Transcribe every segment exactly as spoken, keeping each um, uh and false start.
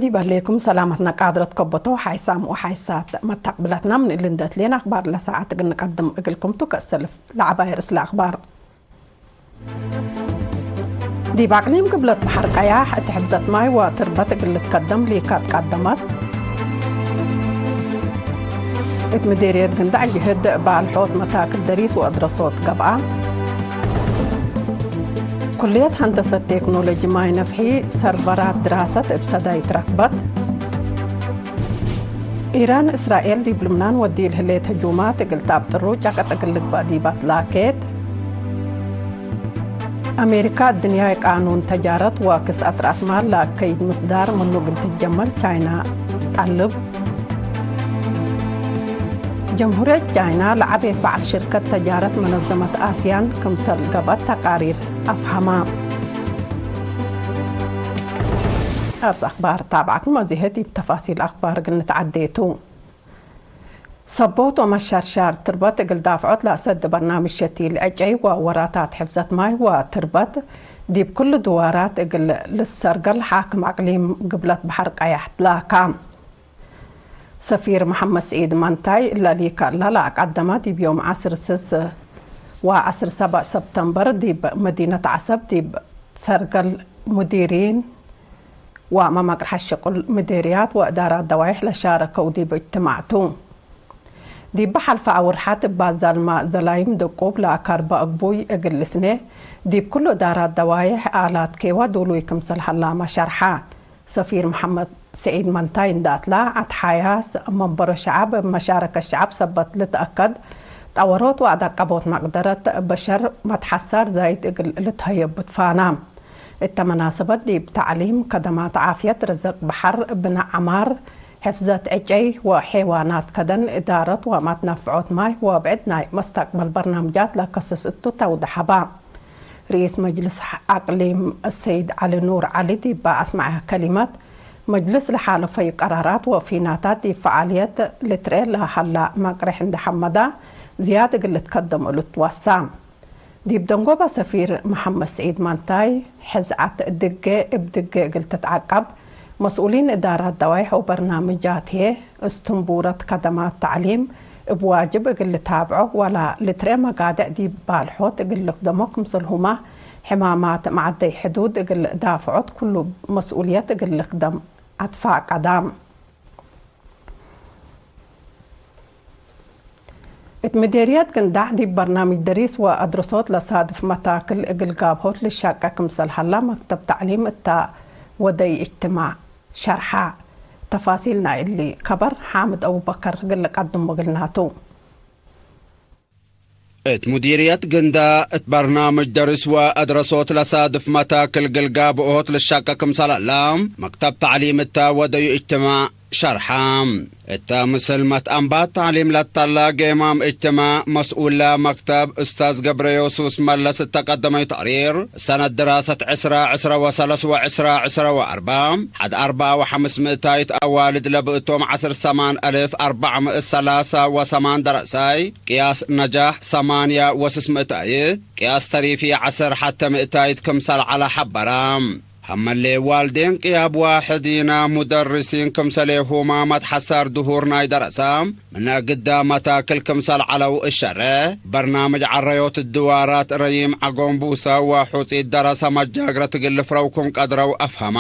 ዲብ ህሌኩም ሰላመትነ ቃድረት ከቦቶ ሓይሳም ወሓይሳት መታቅብለትነ። ምን እሊ እንዴ ትሌን አክባር ለሰዓት እግል ንቀድም እግልኩም ቱ። ከእሰልፍ ለዐባይ ርእስ ለአክባር። ዲብ አቅሊም ግብለት በሐር ቀያሕ እት ሕፍዘት ማይ ወትርበት እግል ልትከደም ሊካት ቀደመት። እት ምዴርየት ግንዳዕ ጅህድ ባልሖት መታክል ደሪስ ወአድረሶት ገብአ። ኩልየት ሀንደሰት ቴክኖሎጂ ማይ ነፍሒ ሰርቨራት ድራሰት እብ ሰዳይት ረክበት። ኢራን፣ እስራኤል ዲብ ልብናን ወዲል ህሌት ህጁማት እግል ተአብጥሩ ጨቀጥ እግል ልግበእ ዲብ አትላኬት። አሜሪካ፣ አድንያይ ቃኑን ተጃረት ወክስአት ረአስማል ለአከይድ ምስዳር ምኑ እግል ትትጀመል ቻይና ጠልብ። ጀምሁርየት ቻይና ለዐቤት በዐል ሽርከት ተጃረት መነዘመት አስያን ክምሰል ገብአት ተቃሪር አፍሀማ። አርስ አክባር ታብዓክም አዜሀ ዲብ ተፋሲል አክባር እግል ንትዐዴ ቱ። ሰቦት ወመሸርሻር ትርበት እግል ዳፍዖት ለአሰድ በርናምጅ ሸቲል ዕጨይ ወወራታት ሕፍዘት ማይ ወትርበት ዲብ ክሉ ድዋራት እግል ልሰርገል ሓክም አቅሊም ግብለት በሐር ቀያሕ ትላካ። ሰፊር መሐመድ ስዒድ መንታይ እለ ሊካ እለ ለአቀደመ ዲብ ዮም ዐስር ስስ ወዐስር ሰበዕ ሰብተምበር ዲብ መዲነት ዐሰብ ዲብ ሰርገል ሙዲሪን ወመመቅርሐ ሽቁል ምዴርያት ወእዳራት ደዋይሕ ለሻረከው ዲብ እጅትማዕ ቱ። ዲብ ሐልፈ አውርሐት እብ ባዛልማ ዘላይም ድቁብ ለአካርበ አግቡይ እግል ልስኔ፣ ዲብ ክሉ እዳራት ደዋይሕ አላት ኬዋ ዱሉይ ክምሰል ሀላመ ሸርሐ። ሰፊር መሐመድ ስዒድ መንታይ እንደ አትላ፣ አትሓያስ መንበሮ ሸዐብ እብ መሻረከት ሸዐብ ሰበት ልትአከድ፣ ጠወሮት ወአዳቀቦት መቅደረት በሸር መትሐሳር ዛይድ እግል ልትሀየቡ ትፋና። እተ መናሰበት ዲብ ተዕሊም፣ ከደማት ዓፍየት፣ ርዝቅ በሐር፣ ብነ ዐማር፣ ሕፍዘት ዕጨይ ወሔዋናት ከደን፣ እዳረት ወመትነፍዖት ማይ ወብዕድ ናይ መስተቅበል በርናምጃት ለከስስ እቱ ተውደሐ በ። ርኢስ መጅልስ አቅሊም ሰይድ ዐሊ ኑር ዐሊ ዲብ አስመዐ ከሊመት፣ መጅልስ ለሓለፈዩ ቀራራት ወፊናታት ዲብ ፈዓልየት ልትርኤ ለሀላ መቅሬሕ እንዴ ሐመዳ፣ ዝያድ እግል ልትከደም እሉ ትወሳ። ዲብ ደንጎበ ሰፊር መሐመድ ስዒድ መንታይ፣ ሕዝአት ድጌ እብ ድጌ እግል ትትዐቀብ፣ መስኡሊን እዳራት ደዋይሕ ወበርናምጃት ህዬ፣ እስትንቡረት ከደማት ተዕሊም እብ ዋጅብ እግል ልታብዖ ወላ ልትርኤ መጋድዕ ዲብ ባልሖት እግል ልክደሞ ክምሰልሁመ፣ ሕማማት መዐደይ ሕዱድ እግል ዳፍዖት ክሉ መስኡልየት እግል ልክደም አትፋቀዳ። እት ምዴርየት ግንዳዕ ዲብ በርናምጅ ደሪስ ወአድረሶት ለሳድፍ መታክል እግል ጋብሆት ልሻቀ ክምሰል ሀላ መክተብ ተዕሊም እተ ወደይ እጅትማዕ ሸርሐ። ተፋሲል ናይ እሊ ከበር ሓምድ አቡበከር እግል ልቀድም እግልናቱ። እት ሙዲርየት ግንዳ እት በርናምጅ ደርስ ወአድረሶት ለሳድፍ መታክል ግልጋ ብኦት ልሻቀ ክምሰል ዐለ፣ መክተብ ተዕሊም እተ ወደዩ እጅትማዕ ሸርሐ። እተ ምስል መትአንባት ተዕሊም ለተላ ጌማም እጅትማዕ መስኡለ መክተብ እስታዝ ገብረዮሱስ መለስ እተ ቀደመዩ ተቅሪር፣ ሰነት ድራሰት ዕስራ ዕስራ ወሰለስ ወዕስራ ዕስራ ወአርበዕ፣ ሐድ አርበዕ ወሐምስ ምእታይት አዋልድ ለብእቶም ዐስር ሰማን አልፍ አርበዕ ምእት ሰላሳ ወሰማን ደረሳይ፣ ቅያስ ነጃሕ ሰማንያ ወስስ ምእታይት፣ ቅያስ ተሪፊ ዐሰር ሐተ ምእታይት ክምሰል ዐለ ሐበረ። ሀመሌ ዋልዴን ቅያብ ዋሕዲና ሙደርሲን ክምሰሌሁማ መትሐሳር ድሁር ናይ ደረሰ፣ ምነ ግዳ መታክል ክምሰል ዐለው እሸሬ፣ በርናምጅ ዐረዮት ድዋራት ረዪም ዐጎንቡሰ ወሑጺት ደረሰ መጃግረት እግል ልፍረው ክም ቀድረው አፍሀማ።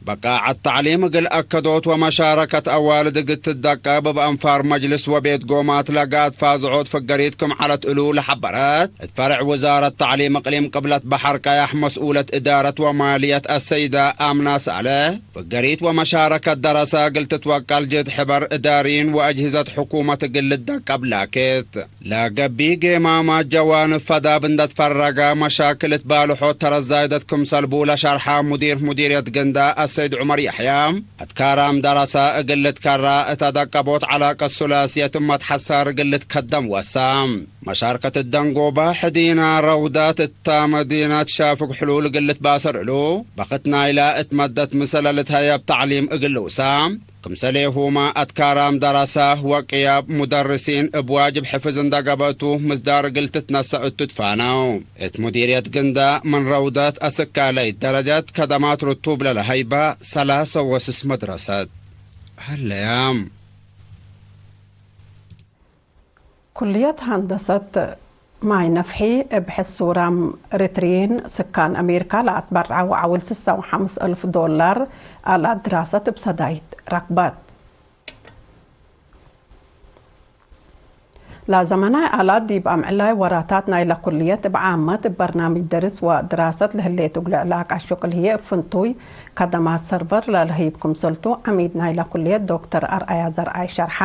በቃዐት ተዕሊም እግል አከዶት ወመሻረከት አዋልድ እግል ትደቀብ እብ አንፋር መጅልስ ወቤት ጎማት ለጋድ ፋዝዖት ፍገሪት ክም ዐለት እሉ ለሐበረት፣ እት ፈርዕ ውዛረት ተዕሊም እቅሊም ቅብለት በሐር ቀያሕ መስኡለት እዳረት ወማልየት አሰይዳ አምና ሳልሕ፣ ፍገሪት ወመሻረከት ደረሰ እግል ትትወቀል ጅህድ ሕበር እዳሪን ወአጅህዘት ሕኩመት እግል ልደቀብ ላኬት። ለገብእ ጌማማት ጀዋንብ ፈዳብ እንደ ትፈረገ፣ መሻክል እት ባልሖት ተረት ዛይደት ክምሰል ቡ ለሸርሐ ሙዲር ሙዲርየት ገንዳ አሰይድ ዑመር የሕያ፣ አትካራም ደረሰ እግል ልትከራ እት አደቀቦት ዐላቀት ሱላስየት እመት ሐሳር እግል ልትከደም ወሳ። መሻርከት ደንጎባ ሕዲና ረውዳት እታ መዲናት ሻፍግ ሕሉል እግል ልትባሰር እሉ፣ በክት ናይላ እት መደት ምሰለ ልትሀየብ ተዕሊም እግል ልውሳ፣ ክምሰሌሁመ አትካራም ደረሰ ወቅያብ ሙደርሲን እብ ዋጅብ ሕፍዝ እንደ ገብአቱ ምስዳር እግል ትትነሰእ እቱ ትፋነው። እት ሙዲርየት ግንደ ምን ረውደት አስካለይት ደረጀት ከደማት ርቱብ ለለሀይበ ሰላሰ ወስስ መድረሰት ሀለያም። ኩልየት ሀንደሰት ማይ ነፍሒ እብ ሕሱራም ሪትሪን ስካን አሜሪካ ለአትበርዐ ወዐውል ስሳ ወሐምስ እልፍ ዶላር አላት ድራሰት እብ ሰዳይት ረክበት። ለዘመናይ አላት ዲብ አምዕላይ ወራታት ናይለ ኩልየት እብ ዓመት እብ በርናምጅ ደርስ ወድራሰት ለህሌት እግሉ ዕላቅ አሹቅል ህዬ እብ ፍንቱይ ከደማት ሰርቨር ለልህይብ ክምሰልቱ ዐሚድ ናይለ ኩልየት ዶክተር አርአያ ዘርአይ ሸርሐ።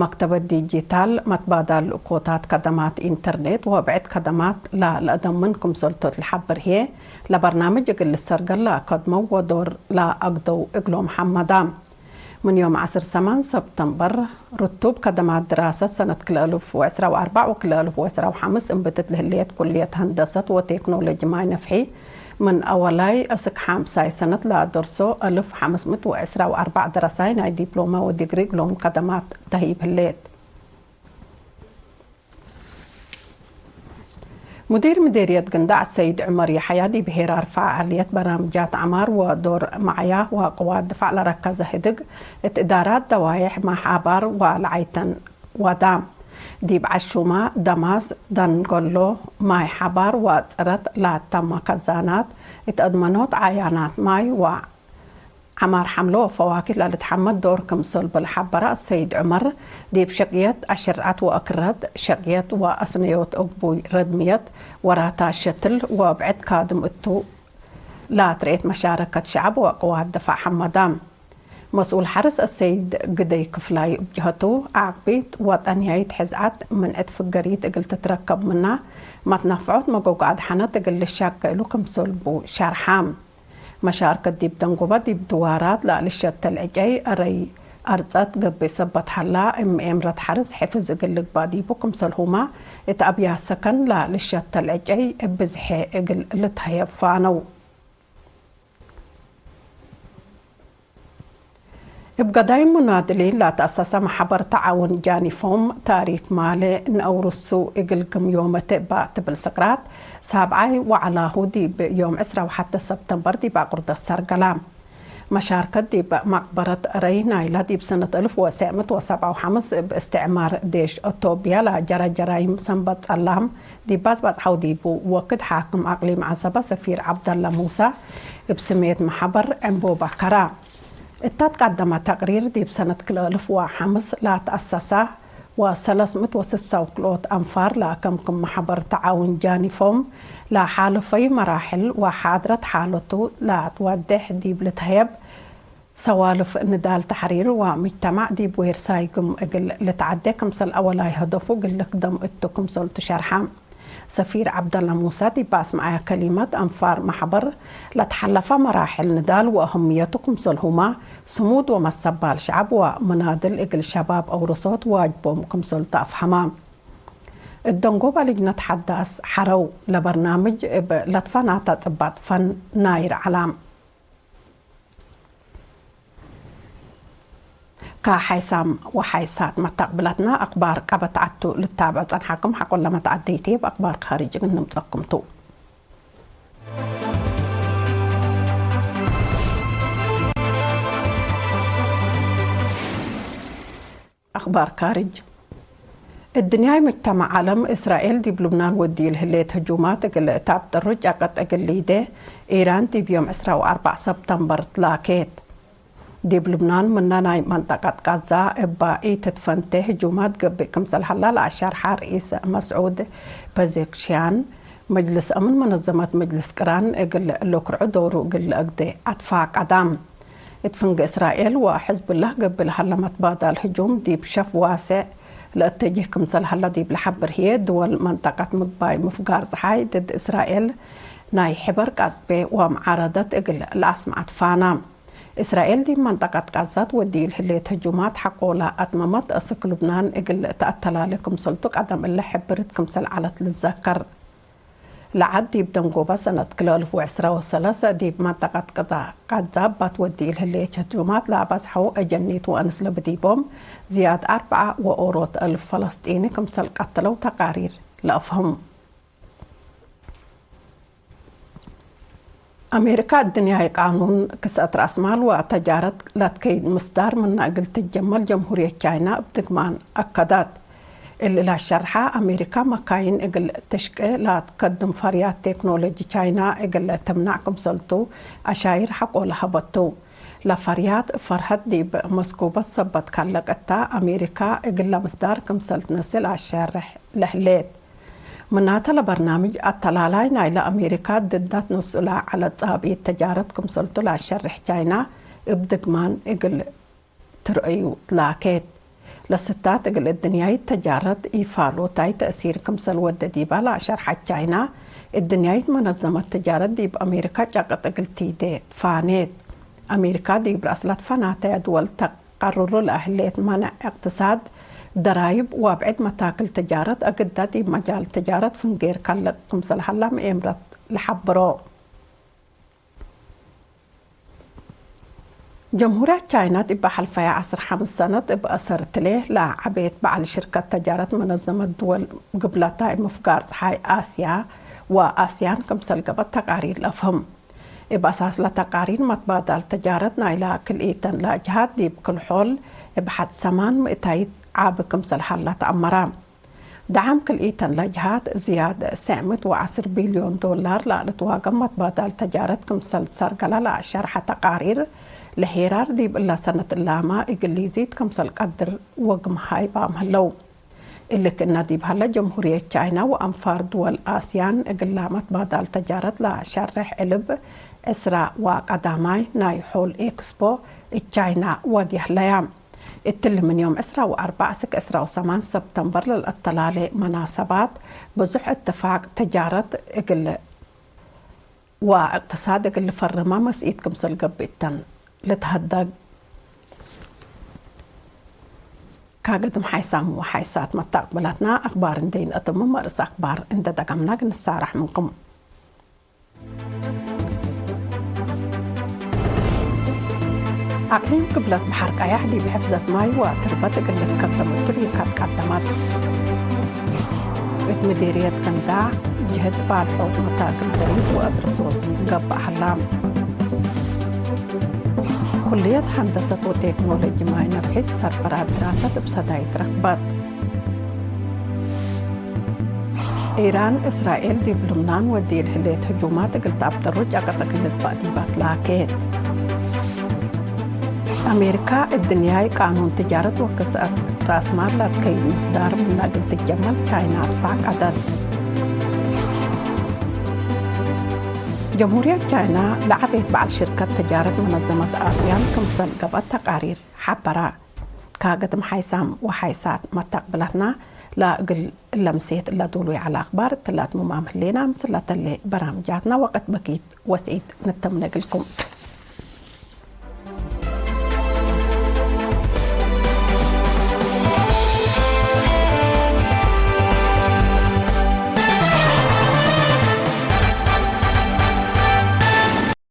መክተበት ዲጂታል መትባዳል ልእኮታት ከደማት ኢንተርኔት ወብዕድ ከደማት ለለአደምን ክምሰልቱ እት ለሐብር ህዬ፣ ለበርናምጅ እግል ልሰርገል ለአከድመው ወዶር ለአግደው እግሎም ሐመዳ። ምን ዮም ዐስር ሰማን ሰብተምበር፣ ርቱብ ከደማት ድራሰት ሰነት ክልኤ እልፍ ወዕስራ ወአርበዕ ወክልኤ እልፍ ወዕስራ ወሐምስ እምብትት ለህሌት ኩልየት ሀንደሰት ወቴክኖሎጂ ማይ ነፍሒ፣ ምን አወላይ እስክ ሓምሳይ ሰነት ለአደርሶ እልፍ ሐምስ ምእት ወዕስራ ወአርበዕ ደረሳይ ናይ ዲፕሎመ ወዲግሪ እግሎም ከደማት ተህይብ ህሌት። ሙዲር ምዴርየት ግንዳዕ ሰይድ ዑመር የሐያ ዲብ ሄራር ፈዓልየት በራምጃት ዐማር ወዶር መዓያ ወቅዋት ድፋዕ ለረከዘ ህድግ እት እዳራት ደዋዬሕ ማይ ሐባር ወለዓይተን ወዳ። ዲብ ዐሹመ፣ ደማስ፣ ደንገሎ፣ ማይ ሐባር ወጽረት ላተመ ከዛናት እት አድመኖት ዓያናት ማይ ወ ዐማር ሐምሎ ወፈዋኪህ ለልትሐመድ ዶር ክምሰል ብልሐበረ አሰይድ ዑመር፣ ዲብ ሸቅየት አሽርዐት ወአክረት፣ ሸቅየት ወአስነዮት እግቡይ ረድምየት ወራታት ሸትል ወብዕድ ካድም እቱ ላትርኤት መሻረከት ሸዐብ ወቅዋት ድፋዕ ሐመዳ። መስኡል ሐርስ አሰይድ ግደይ ክፍላይ እብ ጀሀቱ፣ ዓቅቢት ወጠንያይት ሕዝአት ምንዕት ፍገሪት እግል ትትረከብ ምና፣ መትነፍዖት መጎግዐት ሐነት እግል ልሻቀ እሉ ክምሰል ቡ ሸርሐ። መሻርከት ዲብ ደንጎበ ዲብ ድዋራት ለልሸተል ዕጨይ አረይ አርጸት ገብእ ሰበት ሀላ፣ እም ኤምረት ሐርስ ሕፍዝ እግል ልግባእ ዲቡ ክምሰልሁመ፣ እት አብያት ሰከን ለልሸተል ዕጨይ እብ ብዝሐ እግል ልትሀየብ ፋነው። እብ ገዳይም ሙናድሊን ለተአሰሰ መሐበር ተዓውን ጃኒፎም፣ ታሪክ ማሌ ነአውርሱ እግል ግም ዮመ ትእባእ ትብል ስቅራት፣ ሳብዓይ ወዐላሁ ዲብ ዮም ዕስራ ወሐተ ሰብተምበር ዲብ አቁርደት ሰርገላ። መሻርከት ዲብ መቅበረት ረይ ናይላ ዲብ ሰነት እልፍ ወትሰዕ ምእት ወሰብዓ ወሐምስ እብ እስትዕማር ዴሽ ኦቶብያ ለጀረ ጀራይም ሰንበት ጸላም ዲብ ባጽባጽ ሐው ዲቡ ወክድ ሓክም አቅሊም ዐሰበ ሰፊር ዐብደለ ሙሳ እብ ስሜት መሐበር ዕንቡበ ከራ። እታ ትቀደመ ተቅሪር ዲብ ሰነት ክልኤ እልፍ ወሐምስ ለተአሰሰ ወሰለስ ምእት ወስሳ ወክልኦት አንፋር ለአከምክም መሐበር ተዓውን ጃኒፎም ለሓለፈዩ መራሕል ወሓድረት ሓለቱ ለአትወዴሕ ዲብ ልትሀየብ ሰዋልፍ ንዳል ተሕሪር ወምጅተማዕ ዲብ ዌርሳይ ግም እግል ልትዐዴ ክምሰል አወላይ ሀደፉ እግል ልክደም እቱ ክምሰልቱ ሸርሐ። ሰፊር ዐብደለ ሙሰ ዲብ አስመዐየ ከሊመት፣ አንፋር መሕበር ለተሐለፈ መራሕል ንዳል ወአህምየቱ ክምሰልሁመ፣ ስሙድ ወመሰባል ሸዐብ ወመናድል እግል ሸባብ አውርሶት ዋጅቦም ክምሰልቱ አፍሀመ። እት ደንጎበ ልጅነት ሐዳስ ሐረው ለበርናምጅ እብ ለትፈናተ ጽባጥ ፈን ናይር ዐላም። ከሓይሳም ወሓይሳት መተቅብለትነ አክባር ቀበት ዐቱ ልታብዕ ጸንሐኩም። ሐቆለ መትዐደይት እብ አክባር ካርጅ እግል ንምጸኩም ቱ። አክባር ካርጅ። እድንያይ ሙጅተመዕ ዐለም፣ እስራኤል ዲብ ልብናን ወድዩ ለህሌት ህጁማት እግል ተአብጥሩ ጨቅጥ እግል ሊዴ፣ ኢራን ዲብ ዮም ዕስራ ወአርበዕ ሰብተምበር ትላኬት። ዲብ ልብናን ምነ ናይ መንጠቀት ቃዛ እባ ኢትትፈንቴ ህጁማት ገብእ ክምሰል ሀላ ለአሸርሐ ርኢስ መስዑድ ፐዜሽክያን፣ መጅልስ አምን መነዘመት መጅልስ ቅራን እግል ልክርዑ ዶሩ እግል ለአግዴ አትፋቀዳም። እት ፍንጌ እስራኤል ወሕዝብላህ ገብእ ለሀለ መትባዳል ህጁም ዲብ ሸፍ ዋሴዕ ለእተጅህ ክምሰል ሀለ ዲብ ለሐብር ህዬ፣ ድወል መንጠቀት ምግባይ ምፍጋር ጸሓይ ድድ እስራኤል ናይ ሕበር ቀጽቤ ወመዓረደት እግል ለአስምዐት ፋና። እስራኤል ዲብ መንጠቀት ቃዛት ወዲል ህሌት ህጁማት ሐቆላ አትመመት፣ እስክ ሉብናን እግል ተአተላሌ ክምሰልቱ ቀደም እለ ሕብርት ክምሰል ዐለት ልትዘከር። ለዐድ ዲብ ደንጎበ ሰነት ክልኤ አልፍ ወዕስራ ወሰለሰ ዲብ መንጠቀት ቅዛ ቃዛ እባት ወዲል ህሌት ህጁማት ለአበዝሐው አጀኒት ወአንስ ለብዲቦም ዝያድ አርበዓ ወኦሮት አልፍ ፈለስጢኒ ክምሰል ቀትለው ተቃሪር ለአፍህም። አሜሪካ፣ እድንያይ ቃኑን ክስአት ረአስማል ወተጃረት ለትከይድ ምስዳር ምነ እግል ትጀመር ጀምሁርየት ቻይና እብ ድግማን አከደት። እሊ ለሸርሐ፣ አሜሪካ መካይን እግል ትሽቄ ለትከድም ፈርያት ቴክኖሎጂ ቻይና እግል ትምነዕ ክምሰልቱ አሻይር ሐቆ ለሀበቱ። ለፈርያት ፈርሀት ዲብ መስኩበት ሰበት ከለቅ እተ፣ አሜሪካ እግለ ምስዳር ክምሰል ትነስል አሸርሕ ለህሌት። ምናተ ለበርናምጅ አተላላይ ናይለ አሜሪካ ድዳት ነስኡለ ዐለ ጻብኢት ተጃረት ክምሰልቱ ለአሸርሕ ቻይና እብ ድግማን እግል ትርእዩ ትላኬት። ለስታት እግል እድንያይት ተጃረት ኢፋሉታይ ተእሲር ክምሰል ወደ ዲባ ለአሸርሐት ቻይና፣ እድንያይት መነዘመት ተጃረት ዲብ አሜሪካ ጨቅጥ እግል ቲዴ ፋኔት። አሜሪካ ዲብ ረአስላት ፈናተያ ድወል ተ ቀርሩ ለአህሌት መነዕ እቅትሳድ፣ ደራይብ ወአብዕድ መታክል ተጃረት አግዳ ዲብ መጃል ተጃረት ፍንጌር ከለቅ ክምሰል ሀላ ምኤምረት ለሐብሮ። ጀምሁርያት ቻይና ዲብ ሐልፈየ ዐስር ሐምስ ሰነት እብ አሰር ትሌ ለዐቤት በዐል ሽርከት ተጃረት መነዘመት ድወል ግብለታ እብ ምፍጋር ጸሓይ አስያ ወአስያን ክምሰል ገብአት ተቃሪር ለአፍህም። እብ አሳስ ለተቃሪር መትባዳል ተጃረት ናይላ ክልኢተን ለአጅሃት ዲብ ክል ሖል እብ ሐድ ሰማን ምእታይት ዓቢ ክምሰል ሀላ ተአመረ። ደዓም ክልኢተን ለአጅሃት ዝያድ ሰዕ ምእት ወዐስር ቢልዮን ዶላር ለልትዋገም መትባዳል ተጃረት ክምሰል ሰርገለ ለአሸርሐ ተቃሪር፣ ለሄራር ዲብ እለ ሰነት እላመ እግል ሊዚት ክምሰል ቀድር ወግም ሃይባም ህለው። እሊ ክእነ ዲብ ሀለ፣ ጀምሁርየት ቻይና ወአንፋር ድወል አስያን እግላ መትባዳል ተጃረት ለሸርሕ እልብ ዕስራ ወቀዳማይ ናይ ሖል ኤክስፖ እት ቻይና ወድየ ህለያ። እትሊ ምን ዮም ዕስራ ወአርበዕ እስክ ዕስራ ወሰማን ሰብተምበር ለልአተላሌ መናሰባት ብዙሕ እትፋቅ ተጃረት እግል ወእቅትሳድ እግል ልፈርመ መስኢት ክምሰል ገብእ እተን ልትሀደግ። ካገድም ሓይሳም ወሓይሳት መታቅብላትና አክባር እንዴ ኢነአተምም፣ መርእስ አክባር እንዴ ደገምና ግንሳራሕ ምንኩም። አቅሊም ግብለት በሐር ቀያሕ ዲብ ሕፍዘት ማይ ወትርበት እግል ልትከተም እቱ ሊካት ቀደመት። እት ምዲርየት ከንዳዕ ጅህት ባልሖት መታክል ደሪስ ወእብ ርሶት ገብአ ሀላ። ኩልየት ሀንደሰት ወቴክኖሎጂ ማይ ነፍሒት ሰርፈራ ድራሰት እብ ሰዳይት ረክበት። ኢራን፣ እስራኤል ዲብ ልብናን ወዲል ህሌት ህጁማት እግል ተአብጥሩ ጨቅጥ እግል ልትበእ ዲብ አትላኬት። አሜሪካ፣ እድንያይ ቃኑን ትጃረት ወክስአት ራስ ማል ለትከይድ ምስዳር ምነ እግል ትጀመር ቻይና አትፋቀደት። ጀምሁርየት ቻይና ለዐቤት በዐል ሽርከት ትጃረት መነዘመት አስያን ክምሰል ገብአት ተቃሪር ሐበረ። ካገድም ሓይሳም ወሓይሳት መታቅብላትና ለእግል እለ ምሴት እለ ዱሉይ ዐለ አክባር እትለ አትሙማም ህሌና፣ ምስል ለተሌ በራምጃትና ወቅት በኪት ወስዒት ንተምነ እግልኩም።